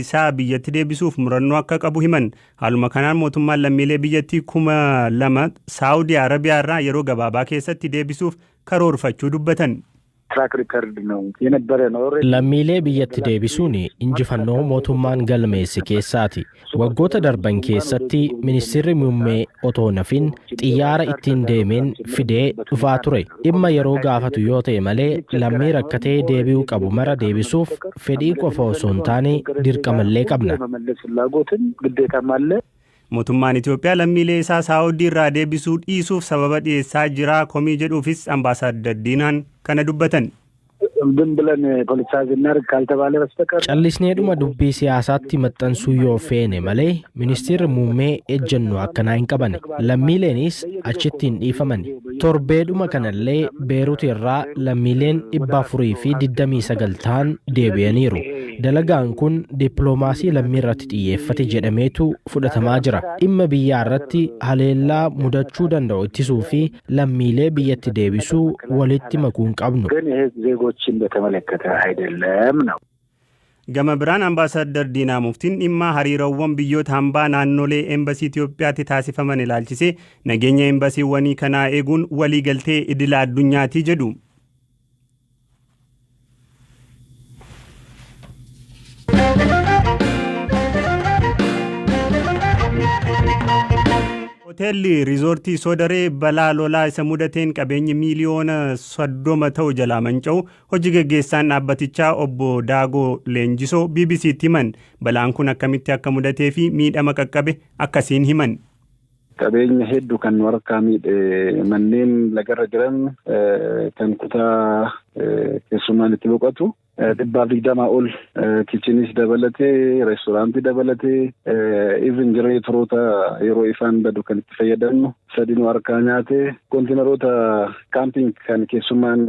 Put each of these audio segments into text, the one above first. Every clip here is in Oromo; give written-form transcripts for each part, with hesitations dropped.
Isaa biyyatti deebisuuf murannoo akka qabu himan. Haaluma kanaan mootummaan lammiilee biyyattii 2000 Saawudii Arabiyaa irraa yeroo gabaabaa keessatti deebisuuf karoorfachuu dubbatan. ትራክ ሪከርድ ነው የነበረ ነው። Lammiilee biyyatti deebisuun injifannoo mootummaan galmeesse keessaati. Waggoota darban keessatti ministirri muummee otoo nafin xiyyaara ittiin deemeen fidee dhufaa ture. Dhimma yeroo gaafatu yoo ta'e malee lammii rakkatee deebi'uu qabu mara deebisuuf fedhii qofa osoo hin taane dirqamallee qabna. የመመለስ ፍላጎትም ግዴታም አለ። Mootummaan Itoophiyaa lammiilee isaa Saawudii irraa deebisuu dhiisuuf sababa dhiyeessaa jira komii jedhuufis Ambaasaaddar Diinaan kana dubbatan. ዝም ብለን ፖለቲሳይዝ እናድርግ ካልተባለ በስተቀር Callisneedhuma dubbii siyaasaatti maxxansuu yoo feene malee ministeerri muummee ejjennoo akkanaa hin qaban. Lammiileenis achitti hin dhiifaman. Torbeedhuma kanallee Beerut irraa lammiileen 429 ta'an deebi'aniiru. Dalagaan kun dippiloomaasii lammii irratti xiyyeeffate jedhameetu fudhatamaa jira. Dhimma biyyaa irratti haleellaa mudachuu danda'u ittisuu fi lammiilee biyyatti deebisuu walitti makuu hin qabnu. ግን ይሄ ዜጎችን በተመለከተ አይደለም ነው። Gama biraan Ambaasaddar Diinaa Muftiin dhimma hariiroowwan biyyoota hambaa naannolee Embasii Itoophiyaatti taasifaman ilaalchisee nageenya embasiiwwanii kanaa eeguun waliigaltee idila addunyaati jedhu. Hoteelli Riizoortii Soodaree balaa lolaa isa mudateen qabeenyi miiliyoona 30 ta'u jalaa manca'u hojii gaggeessaan dhaabbatichaa obbo Daagoo Leenjisoo BBC'tti himan. Balaan kun akkamitti akka mudatee fi miidhama qaqqabe akkasiin himan. Qabeenya hedduu kan nu harkaa miidhe manneen lagarra jiran kan kutaa keessummaan itti boqotu 120 ol kichiniis dabalatee reestooraantii dabalatee even jenereeteroota yeroo ifaan badu kan itti fayyadamnu sadi nu harkaa nyaate kontiinaroota kaamping kan keessummaan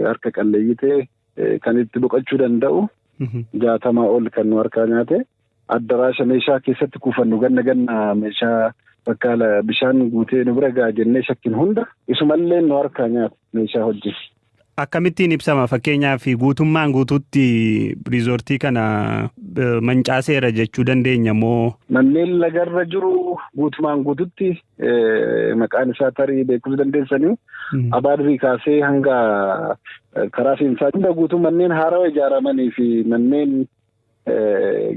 harka qalleeyyii ta'e kan itti boqochuu danda'u 60 ol kan nu harkaa nyaate addaraasha meeshaa keessatti kuufannu ganna ganna meeshaa bakka bishaan guutee nu bira ga'a jennee shakkin hunda isumallee nu harkaa nyaate meeshaa hojii. Akkamittiin ibsama fakkeenyaaf guutummaan guutuutti riizoortii kana mancaaseera jechuu dandeenya moo? Manneen lagarra jiru guutumaan guututti maqaan isaa tarii beekuus dandeessanii abaadirii kaasee hanga karaa seensaa hunda guutuu manneen haarawa ijaaramanii fi manneen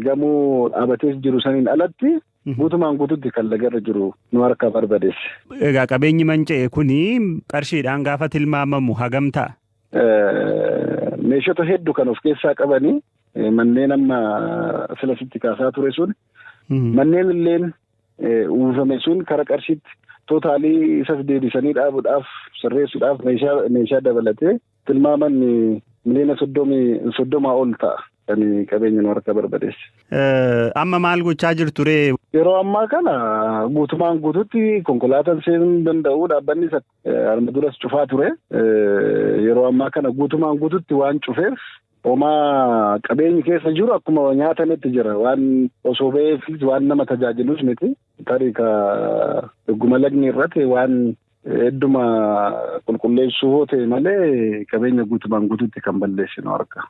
gamoo dhaabatees jiru saniin alatti guutumaan guututti kan lagarra jiru nu harkaa barbadeesse. Egaa qabeenyi manca'e kuni qarshiidhaan gaafa tilmaamamu hagam ta'a? Meeshota hedduu kan of keessaa qabanii manneen amma silasitti kaasaa ture sun manneen illeen uwwifame sun kara qarshiitti tootaalii isas deebisanii dhaabuudhaaf sirreessuudhaaf meeshaa dabalatee tilmaaman miliyoona 30 ol ta'a kan qabeenya nu harka barbadeesse. Amma maal gochaa jirtu ree? Yeroo ammaa kana guutumaan guututti konkolaataan seenuu hin danda'u dhaabbanni arma duras cufaa ture. Yeroo ammaa kana guutumaan guututti waan cufeef homaa qabeenyi keessa jiru akkuma nyaatametti jira. Waan osoo ba'eefis waan nama tajaajilus miti. Tarii ka dhuguma lagni irratti waan hedduma qulqulleessuu hoo ta'e malee qabeenya guutumaan guututti kan balleessinu harka.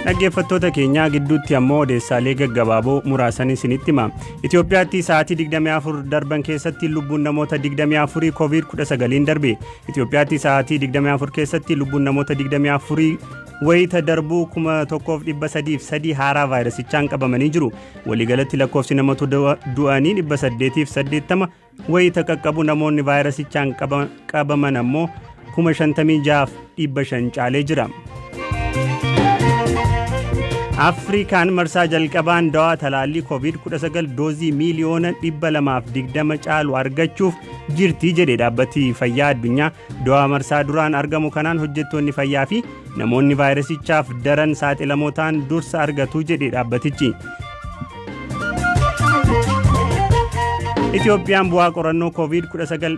Dhaggeeffattoota keenyaa gidduutti ammoo odeessaalee gaggabaaboo muraasan isinitti hima. Itoophiyaatti sa'aatii 24 darban keessatti lubbuun namoota 24 COVID-19 darbe. Itoophiyaatti sa'aatii 24 keessatti lubbuun namoota 24 wayita darbuu 1303 haaraa vaayirasichaan qabamanii jiru. Waliigalatti lakkoofsi namoota du'anii 880 wayita qaqqabu namoonni vaayirasichaan qabaman ammoo 56,500 caalee jira. Afrikaan marsaa jalqabaan dawaa talaallii COVID-19 doozii miiliyoona 220 caalu argachuuf jirti jedhe dhaabbati fayyaa addunyaa. Dawaa marsaa duraan argamu kanaan hojjettoonni fayyaa fi namoonni vaayirasichaaf daran saaxilamoo ta'an dursa argatu jedhe dhaabbatichi. Itoophiyaan bu'aa qorannoo COVID-19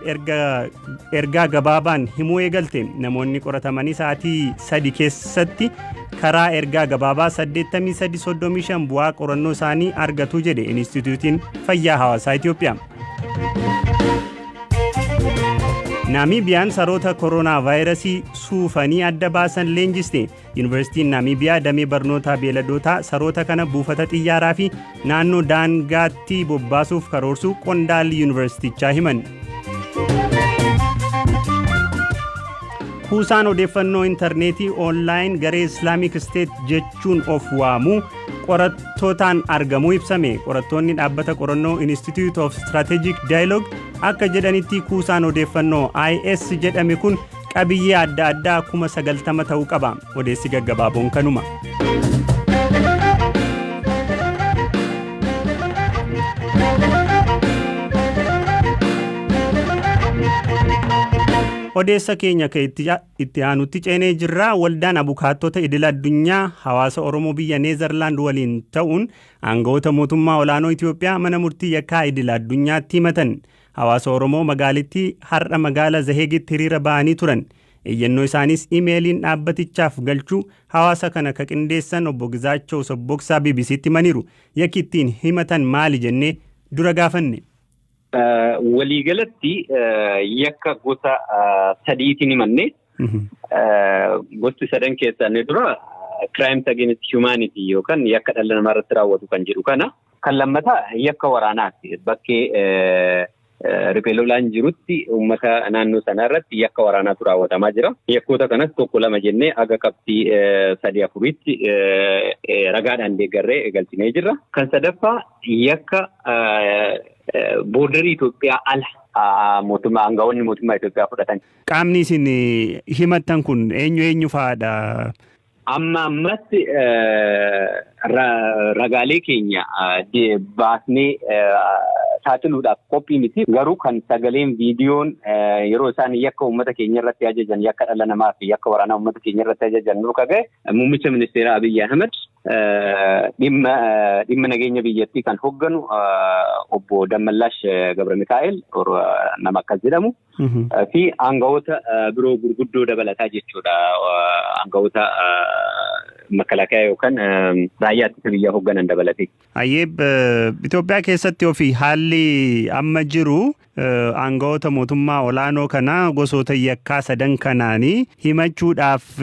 ergaa gabaabaan himuu eegalte. Namoonni qoratamanii sa'aatii 3 keessatti karaa ergaa gabaabaa 8335 bu'aa qorannoo isaanii argatu jedhe Inistituutiin Fayyaa Hawaasaa Itoophiyaa. Naamibiyaan saroota koronaa vaayirasii Tuufanii adda baasan leenjiste. Yuunivarsiitiin Naamiibiyaa damee barnootaa beeladootaa saroota kana buufata xiyyaaraa fi naannoo daangaatti bobbaasuuf karoorsuu qondaalli yuunivarsiitichaa himan. Kuusaan odeeffannoo intarneetii online garee Islamic State jechuun of waamu qorattootaan argamuu ibsame. Qorattoonni dhaabbata qorannoo Institute of Strategic Dialogue akka jedhanitti, kuusaan odeeffannoo IS jedhame kun qabiyyee adda addaa 90,000 ta'uu qaba. Odeessi gaggabaaboon kanuma. Odeessa keenya kan itti aanutti ceenee jirra. Waldaan abukaattota idil addunyaa hawaasa Oromoo biyya Neezerlaand waliin ta'uun aangawoota mootummaa olaanoo Itoophiyaa mana murtii yakkaa idil addunyaatti himatan. Hawaasa Oromoo magaalittii har'a magaala Zaheegitti hiriira ba'anii turan. Iyyannoo isaanis imeeliin dhaabbatichaaf galchuu hawaasa kana ka qindeessan obbo Gizaachoo Sobboksaa BBCtti himaniiru. Yakki ittiin himatan maali jennee dura gaafanne. Waliigalatti yakka gosa sadiitiin himanne. Gosti sadan keessaa inni dura crimes against humanity yookaan yakka dhala namaa irratti raawwatu kan jedhu kana. Kan lammataa yakka waraanaati. Bakkee riphee lolaan jirutti uummata naannoo sanaa irratti yakka waraanaatu raawwatamaa jira. Yakkoota kanas tokko lama jennee aga qabxii sadii afuriitti ragaadhaan deeggarree galchinee jirra. Kan sadaffaa yakka borderii Itoophiyaa ala mootummaa aangawoonni mootummaa Itoophiyaa fudhatan. Qaamni isin himattan kun eenyu eenyu fa'aadha? Amma ammatti ragaalee keenya baasnee saaxiluudhaaf qophii miti. Garuu kan sagaleen, viidiyoon yeroo isaan yakka uummata keenya irratti ajajan, yakka dhala namaa fi yakka waraanaa uummata keenya irratti ajajan nu kaga'e, muummicha ministeera Abiyyi Ahmed, dhimma nageenya biyyattii kan hoogganu obbo Dammallaash Gabra Mikaa'el nama akkas jedhamu fi aangawoota biroo gurguddoo dabalataa jechuudha. Aangawoota makalaakaa yookaan raayyaa ittisa biyyaa hoogganan dabalatee. Ayyee, Itoophiyaa keessatti ofii haalli amma jiru aangawoota mootummaa olaanoo kana gosoota yakkaa sadan kanaanii himachuudhaaf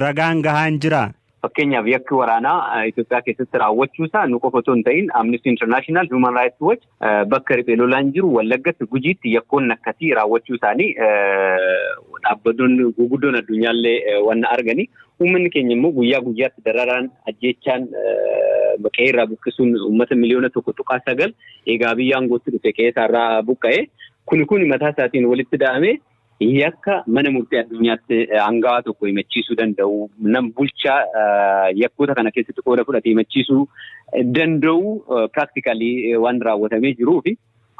ragaan gahaan jira? Fakkeenyaaf, yakki waraanaa Itoophiyaa keessatti raawwachuusaa nu qofa otoo hin ta'in Amnesty International, Human Rights Watch bakka riphee lolaan jiru Wallaggatti, Gujiitti yakkoonni akkasii raawwachuu isaanii dhaabbattoonni gurguddoon addunyaallee wanna argani. Uummanni keenya immoo guyyaa guyyaatti dararaan, ajjeechaan, qe'ee irraa buqqisuun uummata 1.9 miliyoona egaa biyya aangootti dhufe qe'ee isaarraa buqqa'e. Kuni kun mataa isaatiin walitti da'amee yakka mana murtii addunyaatti aangawaa tokko himachiisuu danda'u, nam bulchaa yakkoota kana keessatti qooda fudhate himachiisuu danda'u practically waan raawwatamee jiruu fi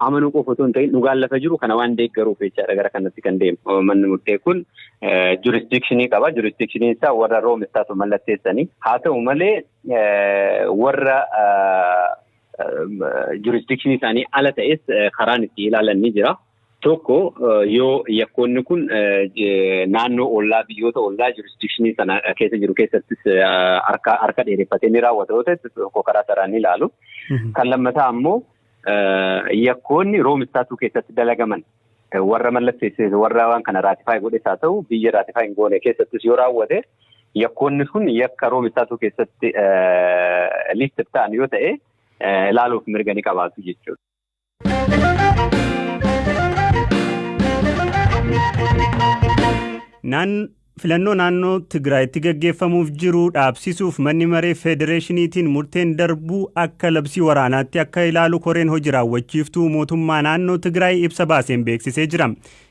amanuu qofa otoo hin ta'in dhugaan lafa jiru kana waan deeggaruuf jechaadha gara kanatti kan deemu. Manni murtee kun jurisdictionii qaba. Jurisdictioniin isaa warra Rome Statute mallatteessanii. Haa ta'u malee, warra jurisdictionii isaanii ala ta'es karaan itti ilaalan ni jira. Tokko, yoo yakkoonni kun naannoo ollaa, biyyoota ollaa jurisdictionii sana keessa jiru keessattis harka dheereffatee ni raawwata yoo ta'e, tokko karaa saraan ni ilaalu. Kan lammataa ammoo yakkoonni Rome Statute keessatti dalagaman warra mallatteesse, warra waan kana ratify godhes haa ta'u, biyya ratify hin goone keessattis yoo raawwate, yakkoonni sun yakka Rome Statute keessatti list ta'an yoo ta'e ilaaluuf mirga ni qabaatu jechuudha. Filannoo naannoo Tigraayitti gaggeeffamuuf jiru dhaabsisuuf manni maree federeeshiniitiin murteen darbuu akka labsii waraanaatti akka ilaalu koreen hojii raawwachiiftuu mootummaa naannoo Tigraay ibsa baaseen beeksisee jira.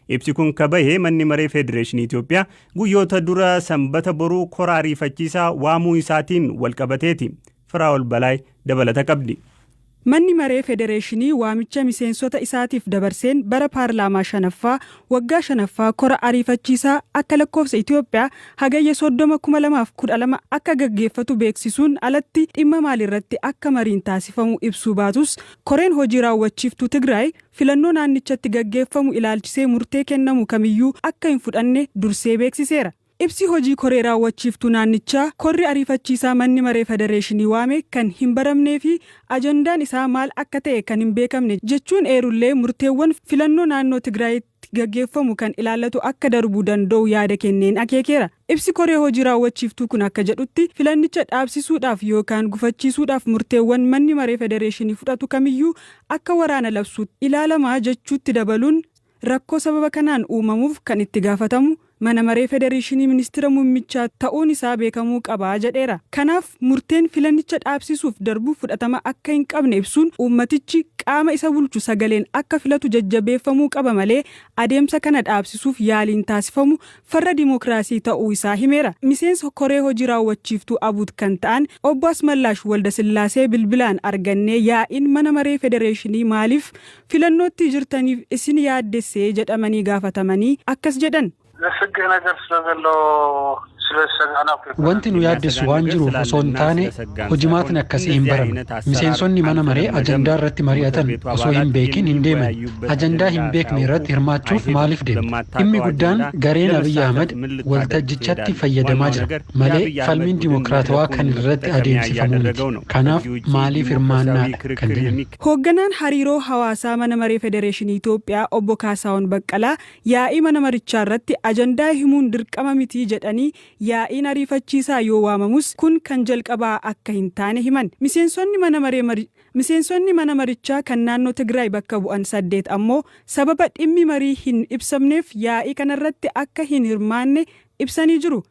Ibsi kun kabahe manni maree federeeshinii Itoophiyaa guyyoota dura sanbata boruu kora ariifachiisaa waamuu isaatiin walqabateeti. Firaa'ol Balaay dabalata qabdi. Manni maree federeeshinii waamicha miseensota isaatiif dabarseen bara paarlaamaa shanaffaa waggaa shanaffaa kora ariifachiisaa akka lakkoofsa Itoophiyaa Hagayya 30, 2012 akka gaggeeffatu beeksisuun alatti dhimma maalirratti akka mariin taasifamu ibsuu baatus, koreen hojii raawwachiiftuu Tigraay filannoo naannichatti gaggeeffamu ilaalchisee murtee kennamu kamiyyuu akka hin fudhanne dursee beeksiseera. Ibsi hojii koree raawwachiiftuu naannichaa korri ariifachiisaa manni maree federeeshinii waame kan hin baramnee fi ajandaan isaa maal akka ta'e kan hin beekamne jechuun eerullee, murteewwan filannoo naannoo Tigraayitti gaggeeffamu kan ilaallatu akka darbuu danda'u yaada kenneen akeekeera. Ibsi koree hojii raawwachiiftuu kun akka jedhutti, filannicha dhaabsisuudhaaf yookaan gufachiisuudhaaf murteewwan manni maree federeeshinii fudhatu kamiyyuu akka waraana labsuutti ilaalamaa jechuutti dabaluun, rakkoo sababa kanaan uumamuuf kan itti gaafatamu mana maree federeeshinii ministeera muummichaa ta'uun isaa beekamuu qabaa jedheera. Kanaaf murteen filannicha dhaabsisuuf darbu fudhatama akka hin qabne ibsuun, uummatichi qaama isa bulchu sagaleen akka filatu jajjabeeffamuu qaba malee adeemsa kana dhaabsisuuf yaaliin taasifamu farra dimookiraasii ta'uu isaa himeera. Miseensa koree hojii raawwachiiftuu ABUT kan ta'an obbo Asmallaash Waldasillaasee bilbilaan argannee, yaa'iin mana maree federeeshinii maaliif filannootti jirtaniif isin yaaddessee jedhamanii gaafatamanii akkas jedhan. ዘስግህ ነገር ስለዘሎ ስለ ዝሰጋእና Wanti nu yaaddessu waan jiruuf osoo hin taane, hojimaatni akkasii hin baramne. Miseensonni mana maree ajandaa irratti mari'atan osoo hin beekin hin deeman. Ajandaa hin beekne irratti hirmaachuuf maaliif deemta? Dhimmi guddaan gareen Abiyyi Ahmad waltajjichatti fayyadamaa jira malee falmiin dimokiraatawaa kan irratti adeemsifamu miti. Kanaaf maaliif hirmaannaadha kan jedhan. Hoogganaan hariiroo hawaasaa mana maree federeeshinii Itoophiyaa obbo Kaasaawwan Baqqalaa yaa'ii mana marichaa irratti ajandaa himuun dirqama miti jedhanii, yaa'iin ariifachiisaa yoo waamamus kun kan jalqabaa akka hin taane himan. Miseensonni mana marichaa kan naannoo Tigraay bakka bu'an saddeet ammoo sababa dhimmi marii hin ibsamneef yaa'ii kanarratti akka hin hirmaanne ibsanii jiru.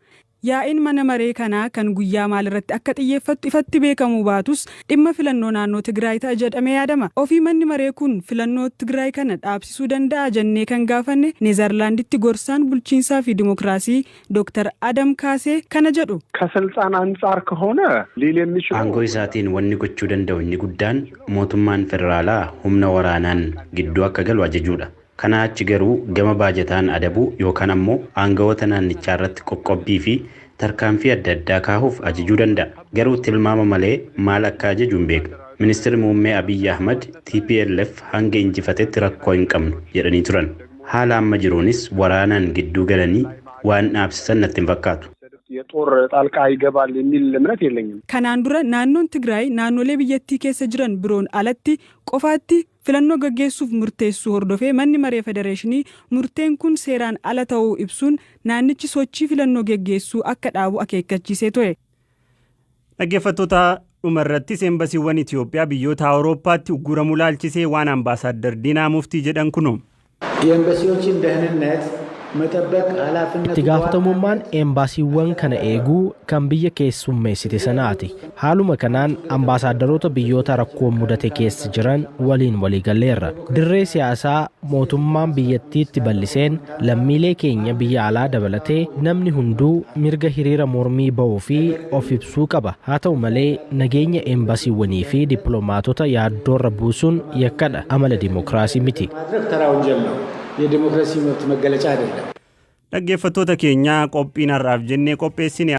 Yaa'iin mana maree kanaa kan guyyaa maalirratti akka xiyyeeffattu ifatti beekamuu baatus, dhimma filannoo naannoo Tigraay ta'a jedhamee yaadama. Ofii manni maree kun filannoo Tigraay kana dhaabsisuu danda'a jennee kan gaafanne Neezerlaanditti gorsaan bulchiinsaa fi dimookiraasii Dr. Adam Kaasee kana jedhu. ከስልጣን አንጻር ከሆነ ሊል የሚችለው Aangoo isaatiin wanni gochuu danda'u inni guddaan mootummaan federaalaa humna waraanaan gidduu akka galu ajajuudha. Kanaa achi garuu gama baajataan adabuu yookaan ammoo aangawoota naannichaa irratti qoqqobbii fi tarkaanfii adda addaa kaahuuf ajajuu danda'a. Garuu tilmaama malee maal akka ajaju hin beeknu. Ministeerri muummee Abiyyi Ahmad TPLF hanga injifatetti rakkoo hin qabnu jedhanii turan. Haala amma jiruunis waraanaan gidduu galanii waan dhaabsisan natti hin fakkaatu. የጦር ጣልቃ ይገባል የሚል እምነት የለኝም። Kanaan dura naannoon Tigraay naannolee biyyattii keessa jiran biroon alatti qofaatti filannoo gaggeessuuf murteessuu hordofee, manni maree federeeshinii murteen kun seeraan ala ta'uu ibsuun naannichi sochii filannoo gaggeessuu akka dhaabu akeekkachiisee ture. Dhaggeeffattoota, dhumarrattis eembasiiwwan Itoophiyaa biyyoota Awurooppaatti ugguramuu laalchisee waan ambaasaaddar Diinaa Muftii jedhan kunu. የኤምባሲዎችን ደህንነት መጠበቅ ኃላፊነቱ Itti gaafatamummaan eembaasiiwwan kana eeguu kan biyya keessummeessite sanaati. Haaluma kanaan ambaasaadaroota biyyoota rakkoon mudate keessa jiran waliin waliigalleerra. Dirree siyaasaa mootummaan biyyattiitti bal'iseen lammiilee keenya biyya alaa dabalatee namni hunduu mirga hiriira mormii ba'uu fi of ibsuu qaba. Haa ta'u malee, nageenya eembaasiiwwanii fi dippiloomaatota yaaddoorra buusuun yakkadha. Amala dimookiraasii miti. ማድረግ ተራ ወንጀል ነው። የዲሞክራሲ መብት መገለጫ አይደለም። Dhaggeeffattoota keenyaa, qophiin har'aaf jennee qopheessine